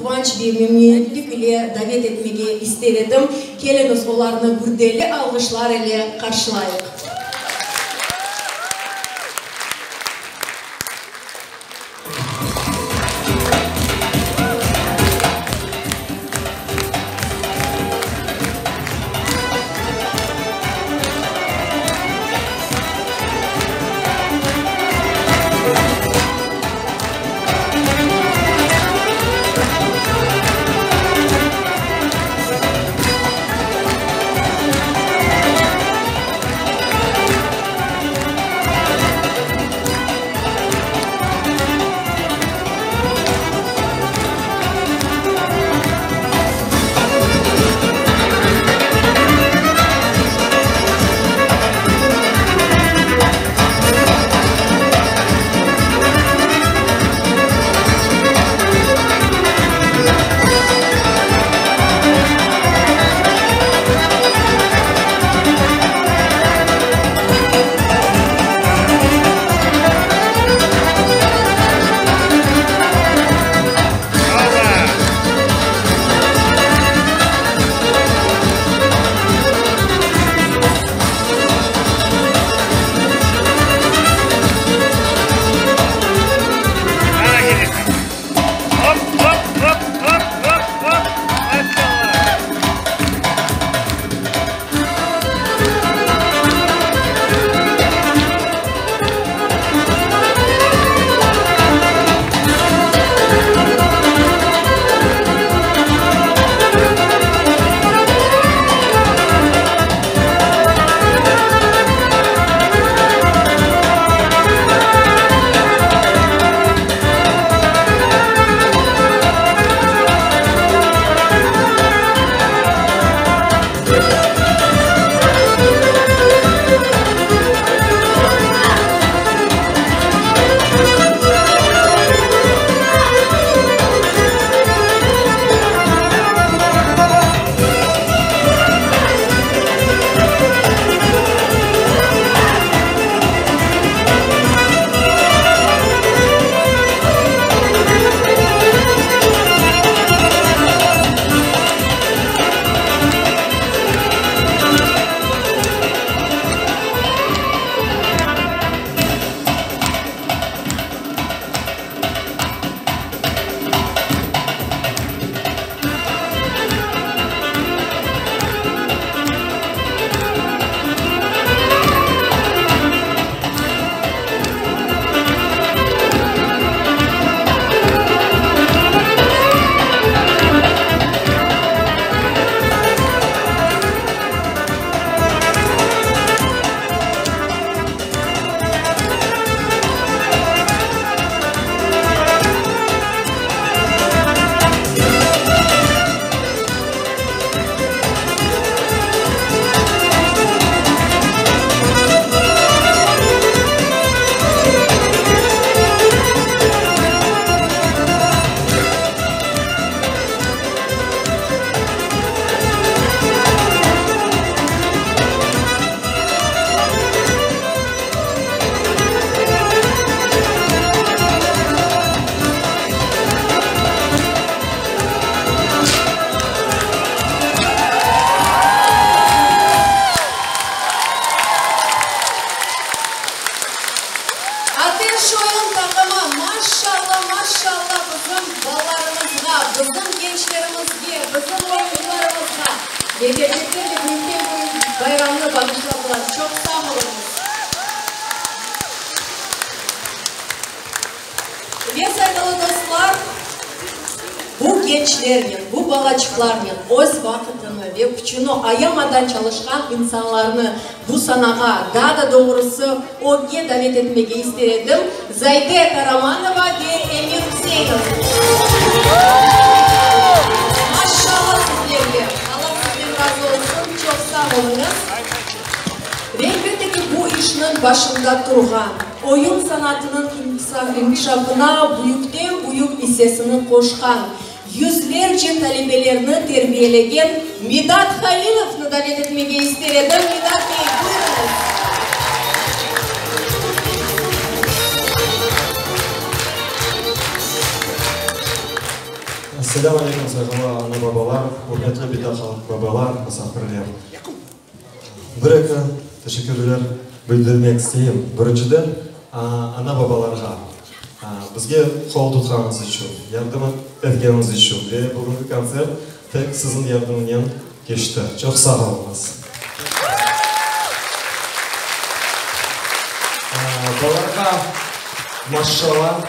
quvanç ve memnüniyetlik ile davet etmege ister edim. Keliñiz, olarnı gürdeli alğışlar ile qarşılayıq. Ateş oyun taqımı, maşşalla, maşşalla bizim balalarımızğa, bizim gençlerimizge, bizim oyuncılarımızğa ve kerçekten de büyükten büyük bayramnı bağışladılar. Çoq sağ oluñız! Ve, sayğılı dostlar, bu gençlernen, bu balaçıqlarnen öz vaqıtını ve küçüni ayamadan çalışqan insanlarnı bu sanağa, daa da doğrusı, ögge davet etmege ister edim, Zayde Karamanova ve Emir Üseinov. Maşşalla sizlerge! Alla sizden razı olsun, çoq sağ oluñız! Ve elbette ki, bu işniñ başında turğan, oyun sanatınıñ inkişafına büyükten-büyük issesini qoşqan, yüzlerce talebelerni terbiyelegen Midat Halilovnı davet etmege ister edim. Midat bey, buyurıñız. Selâm aleyküm, sayğılı ana-babalar, ürmetli bita-babalar, musafirler. Bir-eki teşekkürler bildirmek isteyim. Birinciden, ana-babalarğa, bizge qol tutqanıñız içün, yardım etkeniñiz içün ve bugünki kontsert tek siziñ yardımınen keçti. Çoq sağ oluñız. Balalarğa maşşalla,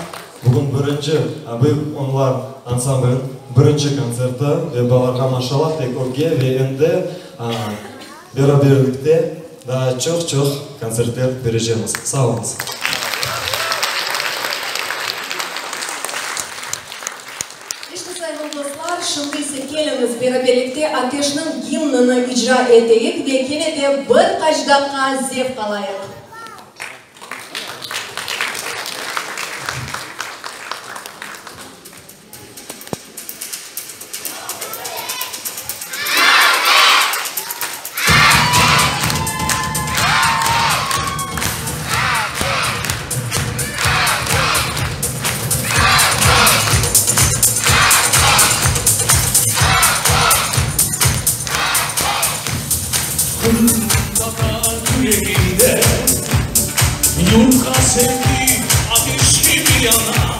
bugün birinci Büyük Onlar ansambliniñ birinci kontserti ve balalarğa maşşalla, tek ögge ve endi beraberlikte daa çoq-çoq kontsertler berecemiz. Sağ oluñız. İşte, sayğılı dostlar, şimdi ise keliñiz, beraberlikte Ateşniñ gimnini icra eteyik ve kene de bir qaç daqqa zevq alayıq. Qırımtatar yüreginde Yurtqa sevgi ateş kibi yana,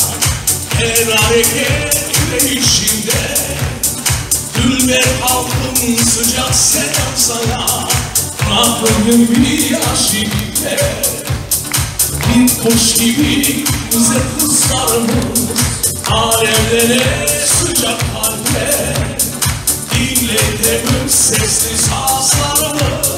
Er areket yüreyişinde Dülber halqım sıcaq selâm saña, Qanatlı yaş yigitler, Bir quş kibi güzel qızlarımız, Alevlene sıcaq qalpler, Diñletemiz sesli sazlarımız.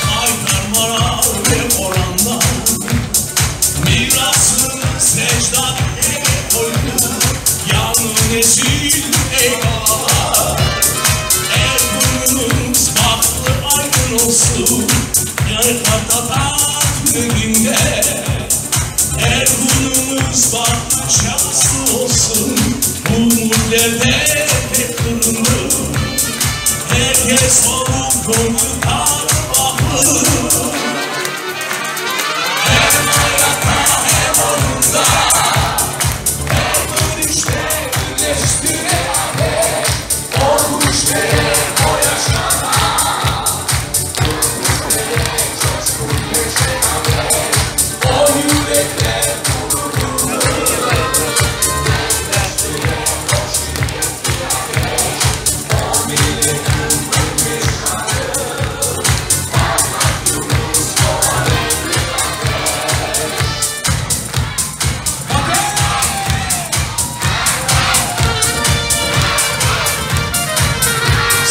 Haytarmalar ve boranlar Mirasımız ecdat ege qoydı Yañı nesil, ey balalar Er künüñiz bahtlı aydın olsun Yañı qartata tüneginde Er künüñiz bahtlı şanslı olsun Ümütlerde tek qırımlı Er kes olup göñlü tar bahtlı Hem ayatta hem oyunda Her bir işte birleştire ateş O küç verer o yaşata Gürleyerek coşqun keçe ateş O yürekler gururlı Birleştire o şiddetli ateş O milletin bir nişanı Parlaq yıldız o alevli ateş Ateş!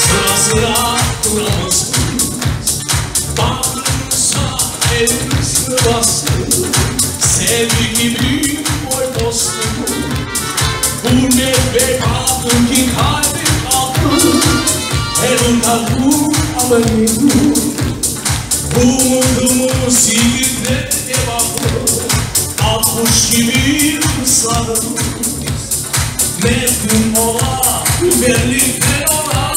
Sıra-sıra turamız biz, Bağrımıza elimizni basıp, Sevgi kibi boy dostumız, Ürmet ve bugünki qalbi qalqıp, Her ırqaqnıñ amelidir. Ümüdimiz yigitlerge bağlı, Al quş kibi qızlarımız, Meftun ola dülberlikten olar.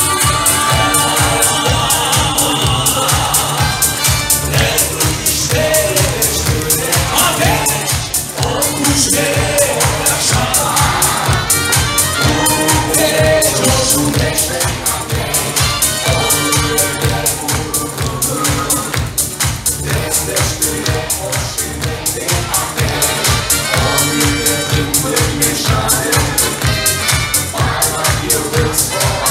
Er bir işte ateş, O küç bere, o yaşata, Ruh bere, coşqun ateş, O yürekler gururlı, Tezleştire o şiddetli ateş, O milletin bir nişanı, Parlaq yıldız o.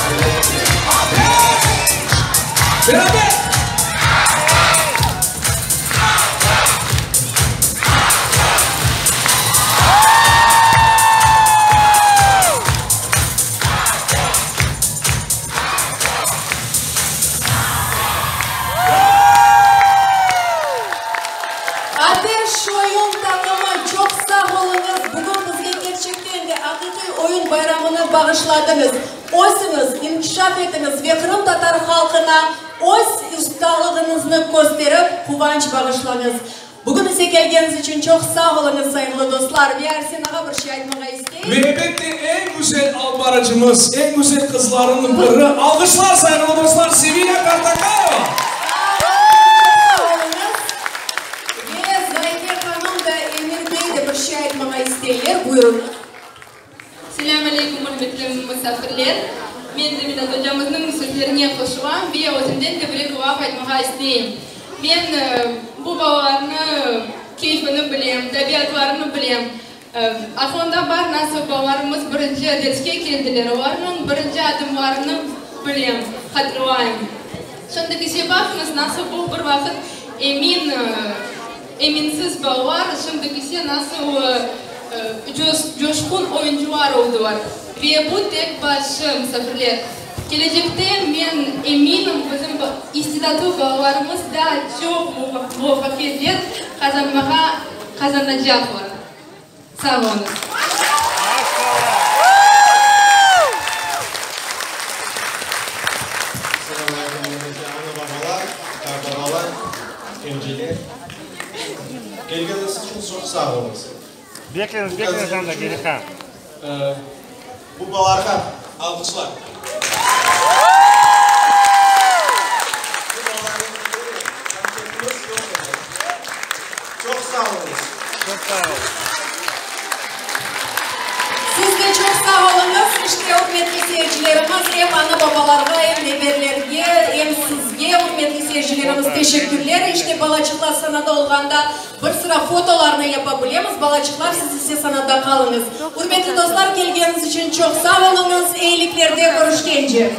Ateş oyun taqımı, çoq sağ oluñız, bugün bizge kerçekten de aqiqiy oyun bayramını bağışladıñız. Ösiñiz, inkişaf etiñiz ve qırımtatar halqına öz ustalığıñıznı kösterip, quvanç bağışlañız. Bugün ise kelgeniñiz içün çoq sağ oluñız, sayğılı dostlar. Ve Arsen ağa bir şey aytmağa istey. Ve elbette eñ güzel albarıcımız, eñ güzel qızlarınıñ biri, alğışlar, sayğılı dostlar, Sevilâ Qartaqayeva! Sağ oluñız, çoq sağ oluñız. Ve Zayde hanım da, Emir bey de bir şey aytmağa isteyler. Buyurıñız. Selâm aleyküm, ürmetli musafirler! Men de Midat ocamıznıñ sözlerine qoşulam ve özümden de bir-eki laf aytmağa isteyim. Men bu balalarnı keyfini bilem, tabiatlarını bilem. Aqlımda bar, nasıl balalarımız birinci derske keldiler, olarnıñ birinci adımlarını bilem, hatırlayım. Şimdiki ise baqıñız, nasıl bu bir vaqıt emin, eminsiz balalar, şimdiki ise nasıl coşqun oyuncılar oldılar. Ve bu tek başı, musafirler. Kelecekte, men eminim, bizim istidatlı balalarımız daa çoq muvafaqiyetler qazanmağa qazanacaqlar. Sağ oluñız. Selâm aleyküm, ürmetli ana-babalar, qartbabalar, emceler. Kelgeniñiz içün çoq sağ oluñız. Bekleñiz, bekleñiz anda, Geliha. Bu balalarğa alğışlar. Bu balalarnıñ biri kontsertimiz yoq edi. Çoq sağ oluñız. Çoq sağ oluñız. Siz de çoq sağ oluñız. İşte, ürmetli seyircilerimiz, em ana-babalarğa, em reberlerge, em sizge, ürmetli seyircilerimiz, teşekkürler. İşte, balaçıqlar sanada olğanda Bir sıra fotolarnı yapa bilemiz, balaçıqlar, siz ise sanada qalıñız. Ürmetli dostlar, kelgeniñiz içün çoq sağ oluñız, eyiliklerde körüşkence!